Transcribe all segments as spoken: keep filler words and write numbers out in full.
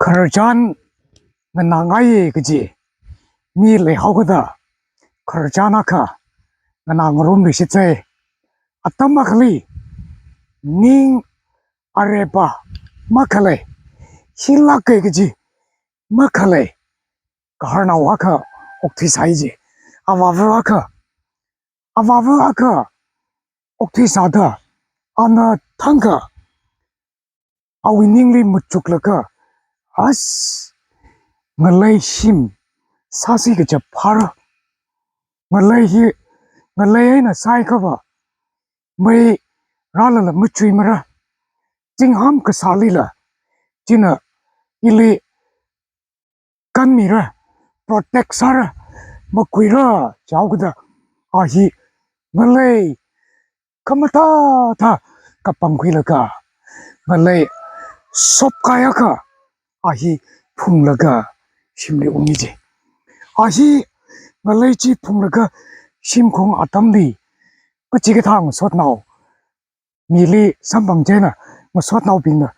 Khararchan nganāngaiya kaji mi leihaokada, khararchan akha nganāngarumluishitsei. Atam akhali ning arepa makhalei, hilāka kaji makhalei, gaharnao akha okthuisai ji. Avāva akha, avāva akha okthuisāda, ana thangkha awui ningli machuklaga, as, ngalei shim sāsi kaja phāra. Ngalei hi, ngalei eina sāi kava, mei rālala machuimara. Zingham kasālila, china ili kanmira, protect sāra, makhuira jihaokada, a hi ngalei khamathāthā kapangkhuilaga, ngalei sopkahai akha a hi phunglaga shimli ungi ji. A hi ngalei chi phunglaga shim khaung atamli, kachikathā ngasotnao mili samphang chieina, ngasotnaobingna,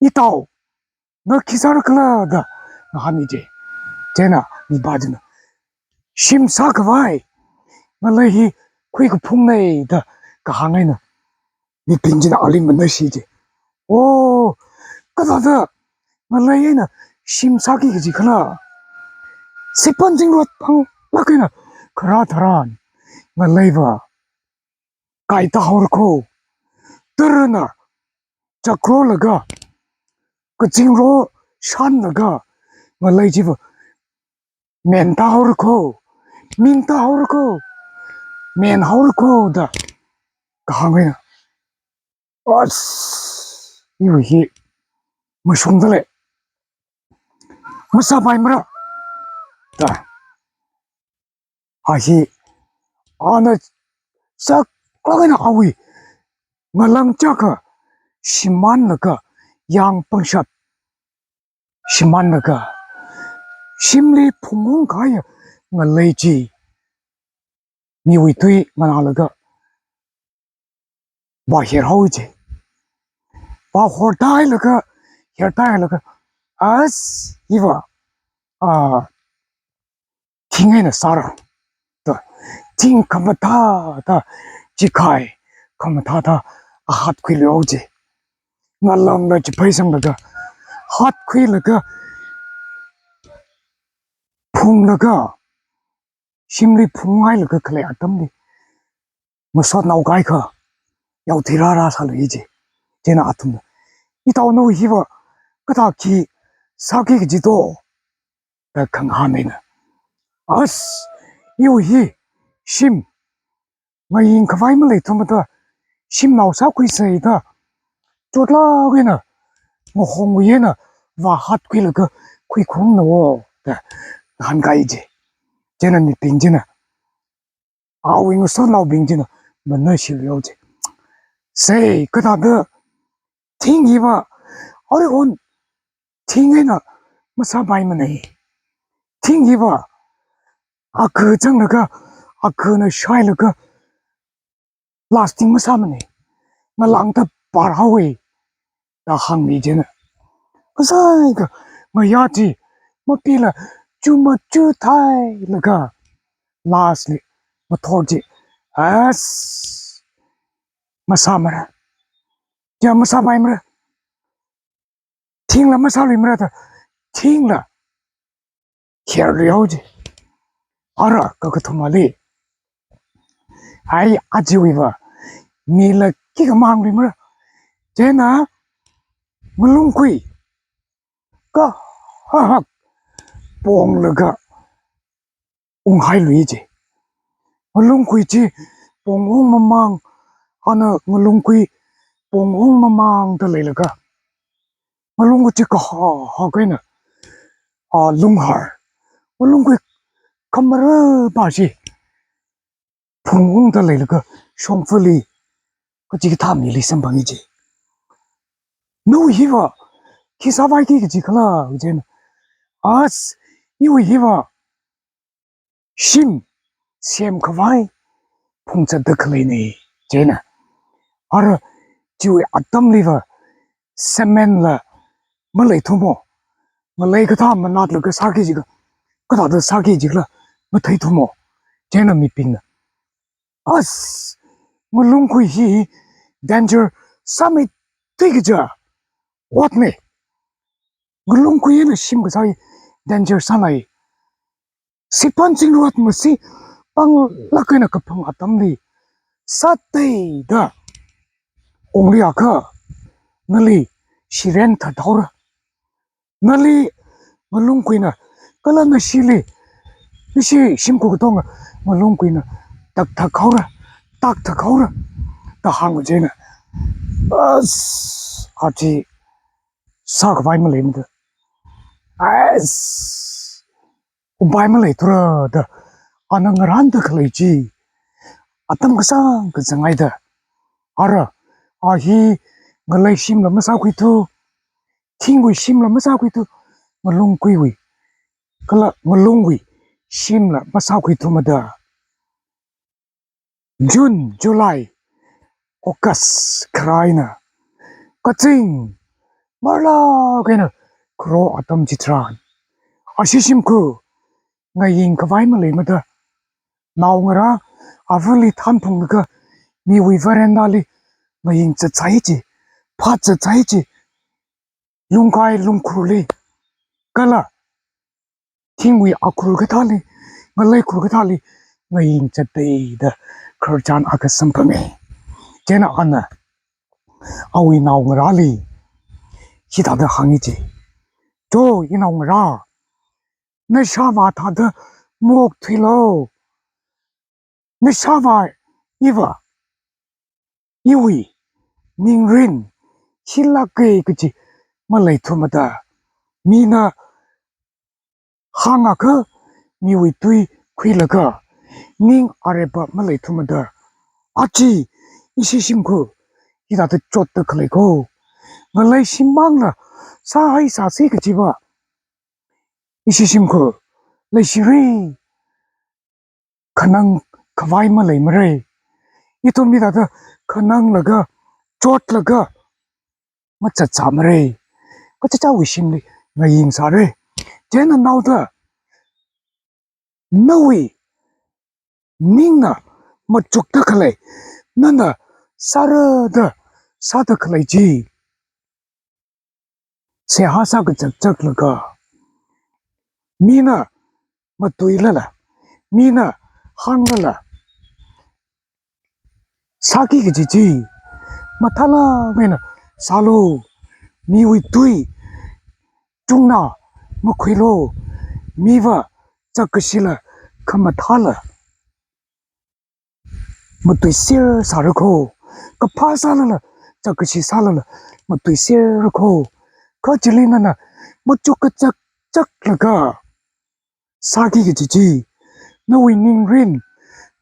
"Itao, na khi sāra khala?" da ngahāni ji. Chieina mipā china, "Shim sākhavai ngalei hi khuikaphungna," da kahāng eina, mibing china ali manāshi ji. "Oh, kathāda ngalei eina shim sāki kaji khala? Sipan zingrot phanglāk eina kharā tharan ngaleiva kaitā haora kho. Tarana chakrolaga, kazingro shanlaga, ngalei chiva mentā haora kho, mintā haora kho, men haora kho," da kahāng eina, "As, iwui hi mashungda lei, masāpaimara," da. A hi, ana saklāk eina awui ngalang chaka shimānlaga, yang pangshap shimānlaga, shimli phungungkahai ngalei chi miwui tui nganālaga vāher haowa ji. Vāhorda hailaga, herda hailaga, as, iva, a, thing eina sāra da, thing khamathāthā, chikhai khamathāthā ahatkhuilu haowa ji. Ngalangla chipheisanglaga, hatkhuilaga, phunglaga, shimli phunghailaga khalei atamli, ngasotnao kaikha yaothui rāra sālu ji. Chieina athumna, "Itao, nawui hiva kathā khi sāki kaji to?" da khangahān eina, "As, iwui hi shim ngayingkhavai maleithumada, shimnao sākhuisei da, chotlāk eina ngahongwui eina vāhatkhuilaga khuikhaungna wo," da ngahānkai ji. Chieina mibing china, awui ngasotnaobing china manāshilu haowa ji. "Sei, kathāda thing hiva, aruihon thing eina masāpaimana. Thing hiva, akha zanglaga, akhana shailaga, lasting masāmana. Ngalāngda pār haowa," da hāngmi chieina, kasāngkha ngayā chi mapila chu machu thailaga, lastly, mathor chi, as, masāmara. Kha masāpaimara. Thingla masāluimara da, thingla herlu haowa ji. Ara kakathumali, "Ai, ajawuiva mila khikha mangluimara." Chieina ngalungkhui kahak ponglaga unghailui ji. Ngalungkhui chi pong ungmamang, ana ngalungkhui pong ungmamangda leilaga, ngalungkhui chi kahak eina, a, lunghar, ngalungkhui khamarapa chi phungungda leilaga, shongfali kachikathā mili samphangi ji. "Nawui hiva khi sāvaiki kaji khala?" chieina, "As, iwui hiva shim semkhavai phungzatda khaleina," chieina. Ara chiwui atamliva cement la maleithumo, ngalei kathā manatlaga sāki jiakha, kathāda sāki jiakhala matheithumo. Chieina mibingna, as, ngalungkhui hi danger sāmeithui kaja otne. Ngalungkhui eina shim kasā hi danger sānai. Siphan chingruat masi panglāk eina kaphang atamli sātheida ongli akha, nali shiren thathaora. Nali ngalungkhuina, kala nashili, nashi shimkhur katonga ngalungkhuina takthathaora, takthathaora da hānga chieina, as, achi sākhavai maleimada, as, upai maleithura da ana ngarānda khalei chi atam kasāng kazanghaida, ara, a hi ngalei shimla masākhuithu, thingwui shimla masākhuithu, ngalungkhuiwui kala ngalungwui shimla masākhuithumada, June, July, August kharā eina kazing marlāk eina kharo atam chitharan, ashi shimkhur ngayingkhavai maleimada, naongarā avali thanphunglaga miwui veranda li ngayingzat sāi chi, phatzat sāi chi, lungkai lungkhurli, kala thingwui akhur kathāli, ngalei khur kathāli ngayingzattheida khararchan akha samphanga. Chieina ana awui naongarāli hithāda hānga chi, "Cho, inaongarā, nashāvā thāda maokthuilu. Nashāvā iva, iwui ningrin hilāka kaji maleithumada, mina hāngakha miwui tui khuilaga ning arepa maleithumada, achi ishi shimkhur hithāda chotta khalei kho. Ngalei shimmangla sāhai sāsi kajiva ishi shimkhur leishiri, khanangkhavai maleimara. Ithum hithāda khananglaga, chotlaga mazatsāmara. Kachichāwui shimli ngayingsāra. Chieina naoda, nawui ningna machukta khalei, nana sāra da sāda khalei chi seihā sākazakzaklaga, mina matuilala, mina hānglala sāki kaji chi mathālāk eina sālu. Miwui tui chungna makhuilu. Miva zakashila khamathāla matuiser sāra kho. Kaphā sālala, zakkashi sālala matuiser kho. Kha chili nana machuk kazakzaklaga sāki kaji chi, nawui ningrin,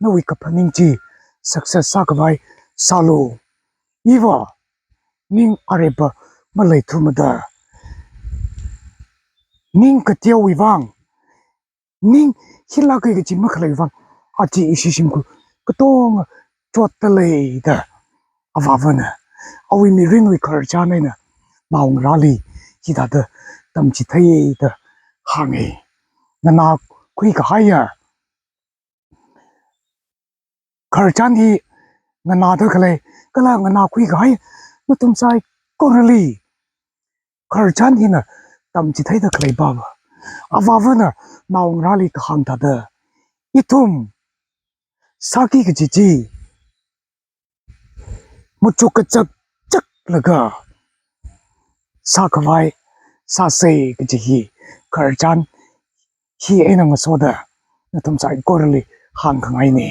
nawui kaphaning chi success sākhavai sālu. Iva ning arepa maleithumada, ning kateowui vang, ning hilāka kaji makhalei vang, achi ishi shimkhur katonga chotta lei," da avāvana awui mirinwui khararchan eina naongarāli hithāda tamchitheiya da hānga. Nganākhui kahaiya khararchan hi nganāda khalei, kala nganākhui kahai nathum saikorali khararchan hina tamchitheida khalei pava, avāvana naongarāli kahāng thāda, ithum sāki kaji chi machuk kazakzaklaga sākhavai sāsa kaji hi khararchan hi eina ngasoda nathum saikorali hāngkhangaina.